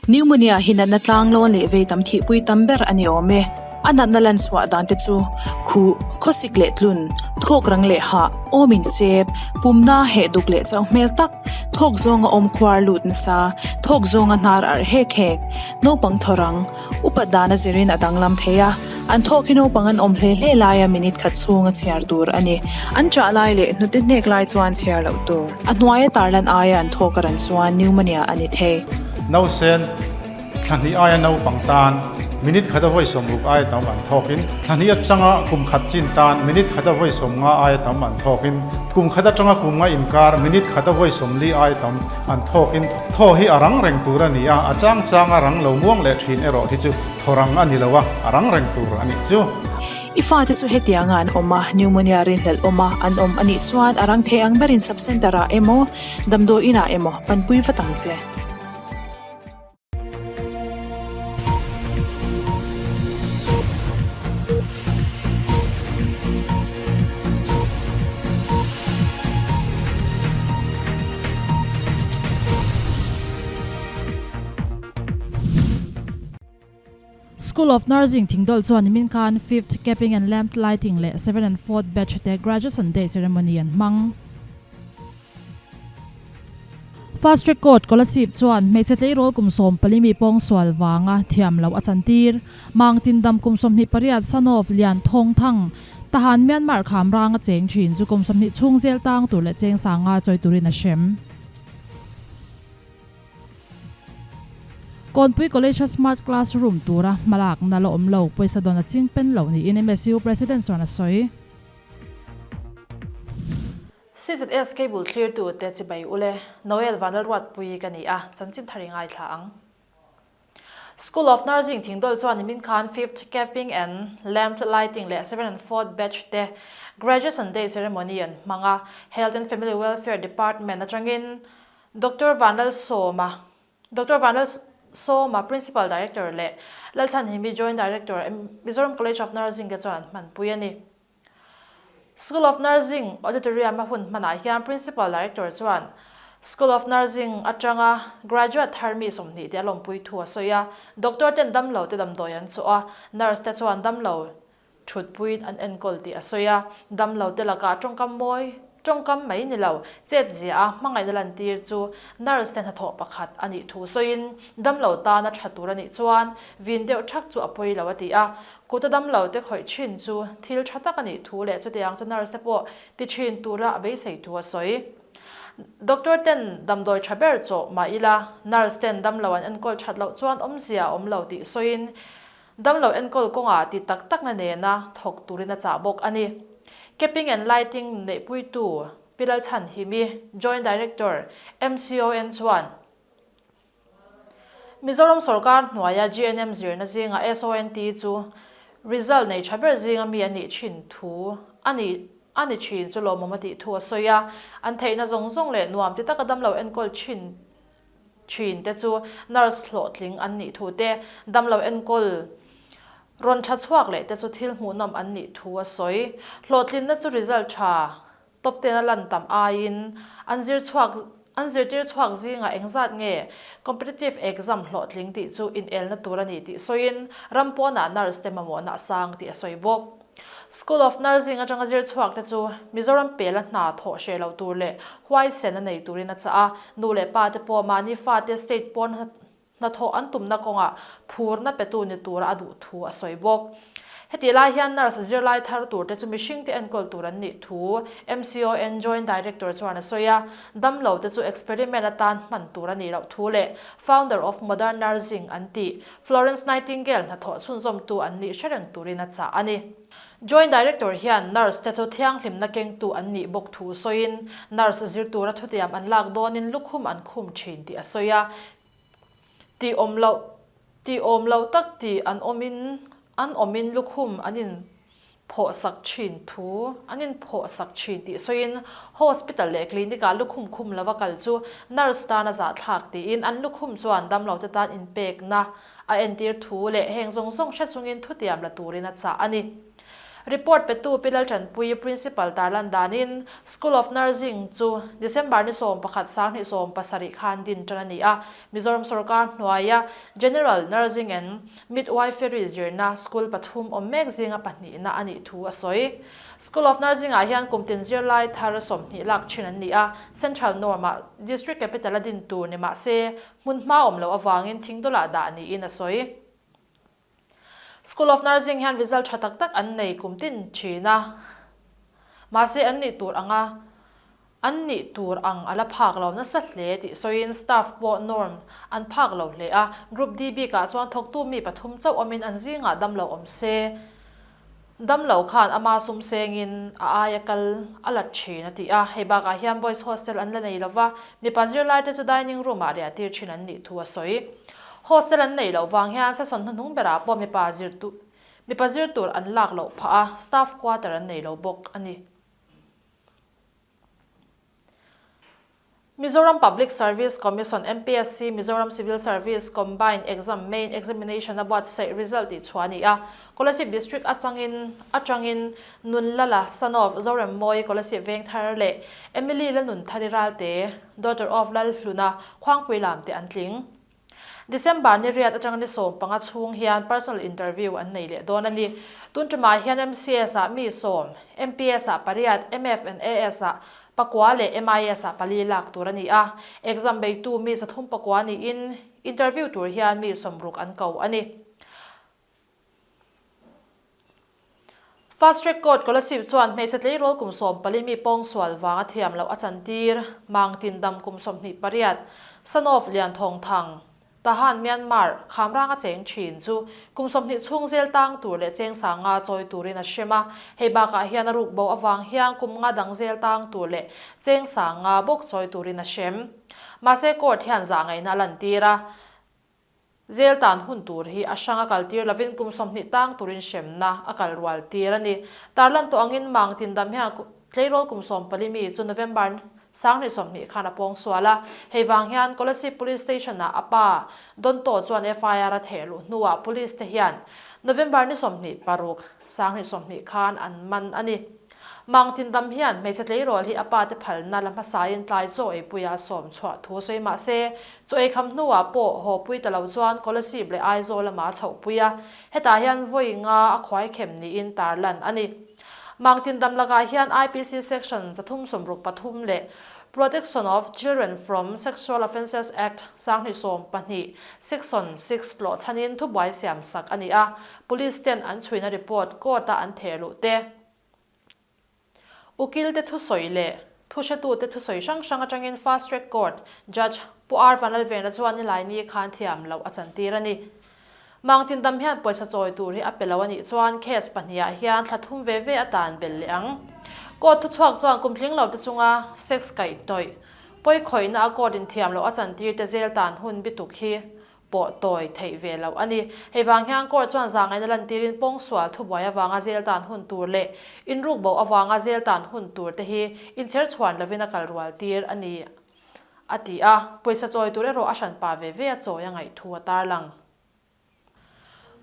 Pneumonia hi natna tlanglawn leh vei tam thihpui tam ber a ni awm e. A natna lan chhuah dan te chu, khuh, khawsik leh tlun, thawk rang leh hah, awm insep, pumna heh duk leh chauh hmel tak, thawk zawnga awm khuar lut nasa, thawk zawnga hnar arh hek hek, naupang thaw rang, upat dan a zirin a danglam thei a, an thawk hi naupang an awm hle hle laia minute khat chhunga chhiar tur a ni. An chah lai leh hnute hnek lai chuan chhiar loh tur. A hnuaia tarlan aia an thawk a ran chuan pneumonia a ni thei. Nausen thla hnih aia naupang tan minute khat a vawi sawmruk aia tam an thawkin, thla hnih atanga kum khat chin tan minute khat a vawi sawmnga aia tam an thawkin, kum khat atanga kum nga inkar minute khat a vawi sawmli aia tam an thawkin thaw hi a rang reng tur a ni a, a chang changa rang lo muang leh thin erawh hi chu thaw rang a ni lo a, a rang reng tur a nih chu. I fate chu hetianga an awm a, pneumonia rinhlelh awm a an awm a nih chuan a rang thei ang berin sub-centre ah emaw, damdawi inah emaw panpui vat ang che. School of Nursing Thingdawlh chuan nimin khan Fifth Capping and Lamp Lighting leh Seventh and Fourth Batch te Graduation Day Ceremony an hmang. Fast Track Court Kolasib chuan hmeichhe tleirawl kum 14 mi pawngsual vanga thiam loh a chantir. Mang Tindam kum 28 son of Lian Thawng Thang, Tahan Myanmar kham ranga cheng thin chu kum 20 chhung zel tang tur leh cheng sanga chawi turin a hrem. Kawnpui College-a Smart Classroom tura hmalakna la awm lo, pawisa dawn a ching pen lo niin MSU President chuan a sawi. CZS Cable thlirtu te chibai ule, Noel Vanlalruatpui ka ni a, chanchin thar i ngaithla ang. School of Nursing Thingdawlh chuan nimin khan Fifth Capping and Lamp Lighting leh Seventh and Fourth Batch te Graduation Day Ceremony an hmang a, Health and Family Welfare Department atangin Doctor Vanlalsawma, Doctor Vanlalsawma, Principal Director leh Lalchhanhimi, Joint Director, Mizoram College of Nursing te chuan an hmanpui a ni. School of Nursing Auditorium a hun hmanah hian Principal Director chuan School of Nursing atanga graduate thar mi 20 te a lawmpui thu a sawi a, Doctor ten damlo te damdawi an chawh a, nurse te chuan damlo Thutpuiin an enkawl tih a sawi a, damlo te lakah tawngkam mawi, tawngkam mai ni lo, chet zia a hmangaihna lantir chu nurse te hnathawh pakhat a nih thu sawiin, damlo tana tha tur a nih chuan vin deuh thak chu a pawi lo a ti a, kuta damlo te khawih thin chu thil tha tak a nih thu leh chutiang chu nurse te pawh ti thin tura a beisei thu a sawi. Doctor ten damdawi tha ber chawh mah ila, nurse ten damlo an enkawl that loh chuan awmzia a awm lo tih sawiin, Damlo enkawl kawngah ti tak takna nena thawk turin a chah bawk a ni. Capping and Lighting neihpuitu Pi Lalchhanhimi, Joint Director, MCON chuan, Mizoram sorkar hnuaia GNM zirna zinga SONT chu result nei tha ber zinga mi a nih thin thu a ni a ni thin chu lawmawm a tih thu a sawi a. An theihna zawng zawng leh nuam ti taka damlo enkawl thin thin te chu nurse hlawhtling an nih thu te, damlo enkawl rawn tha chhuak leh te chu thil hmuhnawm an nih thu a sawi. Hlawhtlinna chu result tha top ten a lan tam aiin an zir chhuak an zirtir chhuak zingah engzat nge competitive exam hlawhtling tih chu inelna tur a ni tih sawiin ram pawnah nurse te mamawhna a sang tih a sawi bawk. School of Nursing atanga zir chhuak te chu Mizoram pela hna thawh hreh lo tur leh huaisen a nei turin a chah a, nu leh pa te pawh mahni fate state pawn hnathawh an tumna kawngah phurna petu ni tura a duh thu a sawi bawk. Hetih lai hian nurse zirlai thar tur te chu mihring te enkawl tur an nih thu MCON Joint Director chuan a sawi a, damlo te chu experiment atan hman tur a nih loh thu leh Founder of Modern Nursing an tih Florence Nightingale hnathawh chhunzawmtu an nih hre reng turin a chah a ni. Joint Director hian nurse te chu thianghlimna kengtu an nih bawk thu sawiin, nurse zir tura thutiam an lak dawnin lukhum an khum thin tih a sawi a. Tih awm loh, tih awm loh tak tih an awmin an awmin lukhum an in phawh sak thin thu an in phawh sak thin tih sawiin hospital leh clinic ah lukhum khum lova kal chu nurse tan a zahthlak tiin an lukhum chuan damlo te tan inpekna a entir thu leh heng zawng zawng hre chungin thutiam la turin a chah a ni. Report petu Pi Laltanpuii Principal tarlan danin School of Nursing chu December ni 11 2017 khan din tan a ni a, Mizoram sorkar hnuaia General Nursing and Midwifery zirna school pathum awm mek zinga pahnihna a nih thu a sawi. School of Nursing ah hian kum tin zirlai thar 20 lak thin an ni a, Central norm ah District Capital a din tur ni mah se hmun hma awm loh avangin thingdawlah dah niin a sawi. School of Nursing hian result tha tak tak an nei kum tin thin a, mahse an nih tur anga an nih tur ang a la phak lo nasa hle tih sawiin staff pawh norm an phak lo hle a, Group D bikah chuan thawktu mi pathum chauh awmin an zingah damlo awm se. Damlo khan ama sum sengin a aia kal a lat thin a ti a, hei bakah hian boys hostel an la nei lova, mipa zirlai te chu dining room ah riah tir thin an nih thu a sawi. Hostel an neih loh vang hian session hnuhnung berah pawh mipa zir mipa zir tur an lak loh phah a, staff quarter an nei lo bawk a ni. Mizoram Public Service Commission, MPSC, Mizoram Civil Service Combined Exam Main Examination a buatsaih result tih chhuah a ni a. Kolasib District atangin atangin Nunlala, son of Zoremmawi, Kolasib Vengthar leh Emily Lalnunthari Ralte, daughter of Lalhluna, Khuangpui lam te an tling. December ni riat atanga ni 15 chhung hian personal interview an nei leh dawn a ni. Tun tumah hian MCS ah mi 10, MPS ah pariat, MF and AS ah pakua leh MIS ah pali lak tur a ni a. Exam beitu mi 309 niin interview tur hian mi 60 an ko a ni. Fast Track Court Kolasib chuan hmeichhe tleirawl kum 14 mi pawngsual vanga thiam loh a chantir, Mangtin dam kum 28, son of Lianthawngthang, Tahan, Myanmar, Khamranga cheng thin chu kum 20 chhung zel tang tur leh cheng sanga chawi turin a hrem a, hei bakah hian a ruk bo avang hian kum nga dang zel tang tur leh cheng sanga bawk chawi turin a hrem. Mahse court hian zah ngaihna a lantir a. Zel tan hun tur hi a hrang a kal tir lovin kum 20 tang turin hremna a kal rual tir a ni. Tarlan tawh angin mang tin dam hian tleirawl kum 14 mi chu November 2020 khan a pawng sual a. Hei vang hian Kolasib Police Station ah a pa Donto chuan FIR a theh luh hnuah Police te hian November ni 26, 2020 khan an man a ni. Mang Tindam hian hmeichhe tleirawl hi a pa te phalna la hmasain tlai chaw eipuia a sawm chhuah thu sawi mah se, chaw ei kham hnuah pawh haw pui ta lo chuan Kolasib leh Aizawl lamah a chhoh pui a, hetah hian vawi nga a khuai khem niin tarlan a ni. Mang Tindam lakah hian IPC Section 363 leh Protection of Children from Sexual Offences Act 2012 Section 6 tlawh chhanin thubuai siam sak a ni a, Police ten an chhuina report court a an theh luh te. Ukil te thusawi leh thuhretute thusawi hrang hrang atangin Fast Track Court Judge Pu R Vanlalvena chuan Nilaini khan thiam loh a chantir a ni. Mangtin dam hian pawisa chawi tur hi a pe lo a nih chuan case pahnihah hian thla thum ve ve a tan belh leh ang. Court thuchhuak chuan kum tling lo te chunga sex kaihhnawih pawikhawihna a court in thiam loh a chantir te zel tan hun bituk hi pawh tawi theih ve loh a ni. Hei vang hian court chuan zahngaihna lantirin pawngsual thubuai avanga zel tan hun tur leh inruk bo avanga zel tan hun tur te hi inchher chhuan lovin a kal rual tir a ni a ti a, pawisa chawi tur erawh a hranpa ve ve a chawi a ngaih thu a tarlang.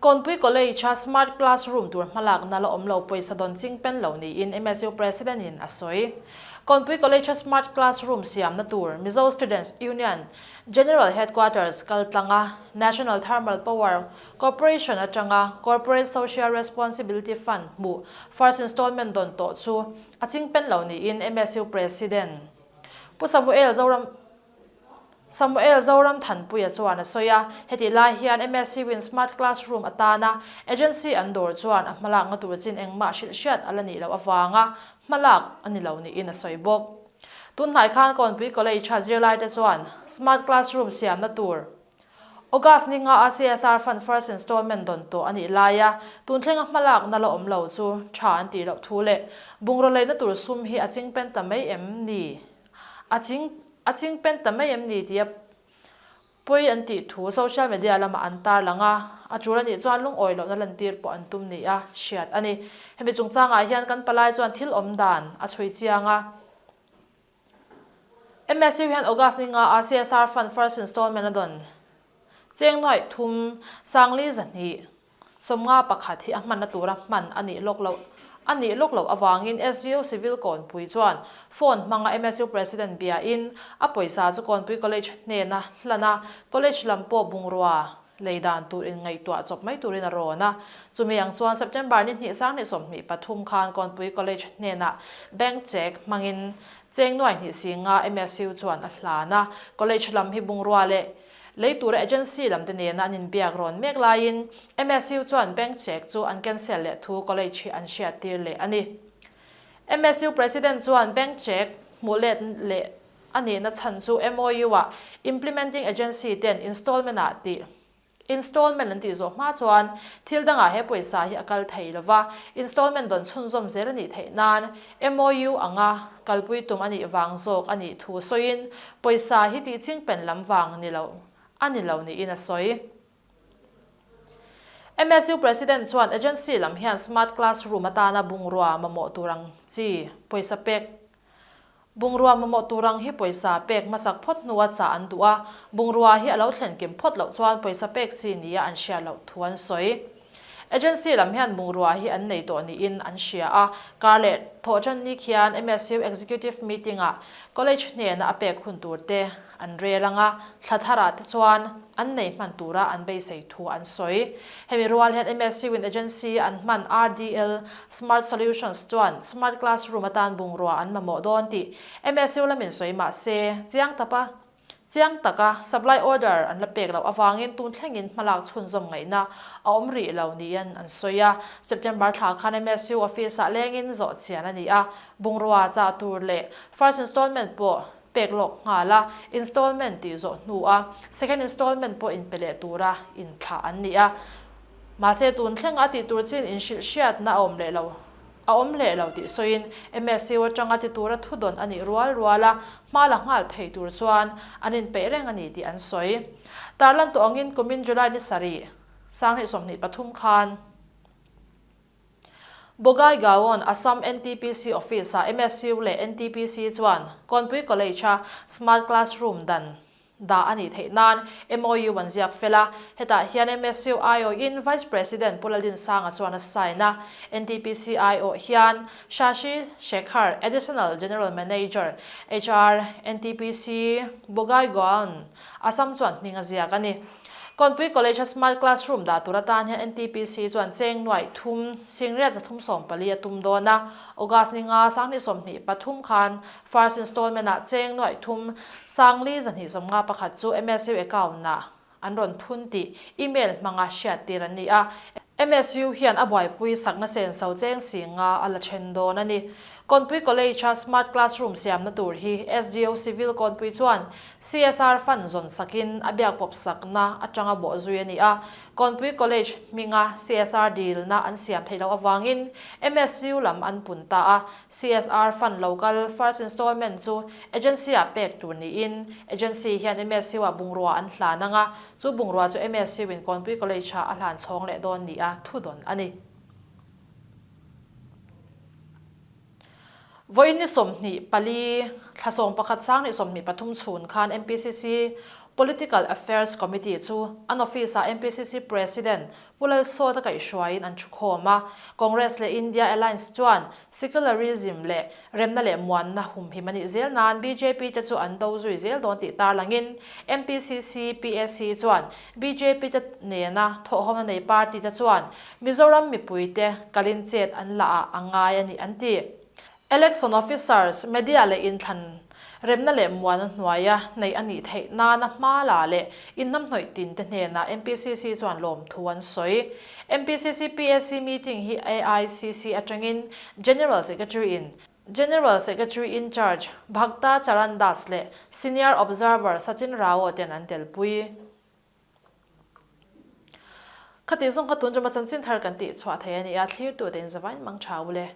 Kawnpui College-a Smart Classroom tur hmalakna la awm lo pawisa dawn ching pen lo niin MSU President-in a sawi. Kawnpui College-a Smart Classroom siamna tur Mizo Students Union General Headquarters kal tlanga National Thermal Power Corporation atanga Corporate Social Responsibility Fund hmuh first installment dawn tawh chu a ching pen lo niin MSU President Pu Samuel Zoram Samuel Zoram Thanpuia chuan a sawi a, hetih lai hian MSU in Smart Classroom atana agency an dawr chuan a hmalakna tur chin engmah hrilh hriat a la nih loh avanga hmalak a ni lo niin a sawi bawk. Tunhnai khan Kawnpui College-a zirlaite chuan Smart Classroom siamna tur August ni nga a CSR Fund First Installment dawn tawh a nih laia tun thlenga hmalakna la awm lo chu tha an tih loh thu leh bungraw leina tur sum hi a chingpen ta mai em ni? A ching a chingpen ta mai em ni tia pawi an tih thu social media lamah an tarlang a, a tul a nih chuan lungawi lohna lantir pawh an tum nia hriat a ni. Hemi chungchangah hian kan palai chuan thil awm dan a chhui chiang a. MSU hian August ni nga a CSR Fund First Installment a dawn cheng nuaih thum sangli zahnih 51 hi a hmanna tura hman a nih lawk loh. a nih lawk loh avangin SDO Civil Kawnpui chuan phone hmanga MSU President biain a pawisa chu Kawnpui College hnena hlan a, College lam pawh bungrua lei dan tur inngaihtuah chawp mai turin a rawn a. Chumi ang chuan September ni hnih sang hnih 23 khan Kawnpui College hnenah bank cheque hmangin cheng nuai hnih singa MSU chuan a hlan a, College lam hi bungrua leh Lei tura agency lam te nena an inbiak rawn mek laiin MSU chuan bank cheque chu an cancel leh thu college hi an hriattir leh a ni. MSU President chuan bank cheque hmuh let leh a nihna chhan chu MOU-ah implementing agency ten installment ah tih Installment an tih zawh hma chuan thil dangah he pawisa hi a kal thei lo va, installment dawn chhunzawm zel a nih theih nan MOU anga kalpui tum a nih vang zawk a nih thu sawiin pawisa hi tih chingpen lam vang ni lo a ni lo niin a sawi. MSU President chuan agency lam hian smart classroom atana bungrua mamawh tur ang chi pawisa pek Bungrua mamawh tur ang hi pawisa pek hmasak phawt hnua chah an duh a, bungrua hi a lo thlen kim phawt loh chuan pawisa pek chi nia an hriat loh thu an sawi. Agency lam hian bungrua hi an nei tawh niin an hria a, kar leh thawhṭan ni khian MSU Executive Meeting-ah College hnena a pek hun tur te an rel ang a, thla tharah te chuan an nei hman tura an beisei thu an sawi. Hemi rual hian MSU in agency an hman RDL Smart Solutions chuan Smart Classroom atan bungrua an mamawh dawn tih MSU lamin sawi mah se, chiang tapa chiang taka supply order an la pek loh avangin tun thlengin hmalak chhunzawm ngaihna a awm rih lo niin an sawi a. September thla khan MSU office-ah lengin zawh chian a ni a, bungrua chah tur leh first installment pawh pek lawk nghal a, installment tih zawh hnu a second installment pawh inpe leh tura inthlah an ni a. Mahse tun thlenga a tih tur chin inhrilh hriatna a awm leh lo a awm leh lo tih sawiin MSU atanga ti tura thudawn a nih rual rual a, hma la nghal thei tur chuan an inpeih reng a ni tih an sawi. Tarlan tawh angin kumin July ni sarih, sanghnih 23 khan, Bogaigaon, Assam NTPC Office-ah MSU leh NTPC chuan Kawnpui College-a Smart Classroom dan dah a nih theih nan MOU an ziak fel a. Hetah hian MSU aiawhin Vice President Pu Laldinsanga chuan a sign a. NTPC aiawh hian Shashi Shekhar, Additional General Manager, HR, NTPC, Bogaigaon, Assam chuan hming a ziak a ni. Kawnpui College-a Smart Classroom dah tur atan hian NTPC chuan cheng nuaih thum, singriat zathum 14 a tum dawn a. August ni nga 2023 khan First Installment-ah cheng nuaih thum, sangli 251 chu MSU account-ah an rawn thun tih email hmanga hriattir an ni a. MSU hian a buaipui sakna senso cheng singa a la then dawn a ni. Kawnpui College-a Smart Classroom siamna tur hi SDO Civil Kawnpui chuan CSR fund zawn sakin a biak pawp sakna atanga bawh zui a ni a. Kawnpui College hminga CSR dilna an siam theih loh avangin MSU lam an pun ta a. CSR fund lo kal first installment chu agency-ah pek tur niin agency hian MSU-ah bungrua an hlan ang a, chu bungrua chu MSU-in Kawnpui College-ah a hlan chhawng leh dawn nia thudawn a ni. Vawiin ni 24, thla 11 sang ni 23 chhun khan MPCC Political Affairs Committee chu an office-ah MPCC President Pu Lalsawta kaihhruaiin an thukhawm a. Congress leh India Alliance chuan secularism leh remna leh muanna humhim a nih zel nan bjp te chu an do zui zel dawn tih tarlangin MPCC PAC chuan bjp te nena thawhhawmna nei party te chuan Mizoram mipuite kalin chet an la ah a ngai a ni an ti. Election Officers, Media leh inthlan remna leh muana hnuaia neih a nih theih nana hma la leh inhnamhnawih tin te hnenah MPCC chuan lawmthu an sawi. MPCC PAC meeting hi AICC atangin General Secretary in General Secretary in Charge Bhakta Charan Das leh Senior Observer Sachin Rao ten an telpui. Khati zawng kha tun rama chanchin thar kan tih chhuah thei a ni a, thlirtu te in zavain mang tha u le.